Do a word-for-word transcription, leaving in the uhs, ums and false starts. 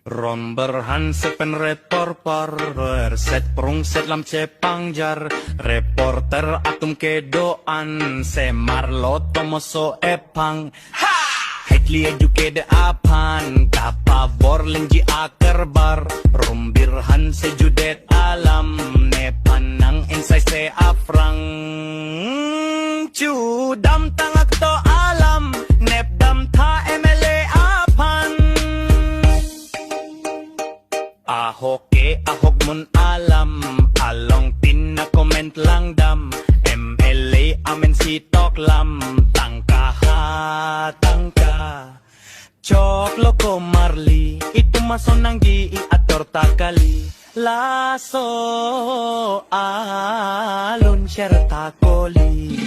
Ron Berhan sepen retor par, set prung set lam chepangjar, reporter atum kedo-an, semar lo tomoso ephang. Highly educated aphan, kapabor lingji akerbar, Ron Berhan sejudet alam, nephan nang-ensai se aphrang. Chudam tang aktor alam, nepdam tha M L A aphan. Ahok ke ahok mun alam, along tin na comment langdam, M L A amen si toklam, tangka ha tangka. Choklo ko marli, itum ason nangji i ator ta kali, laso alun sher ta koli.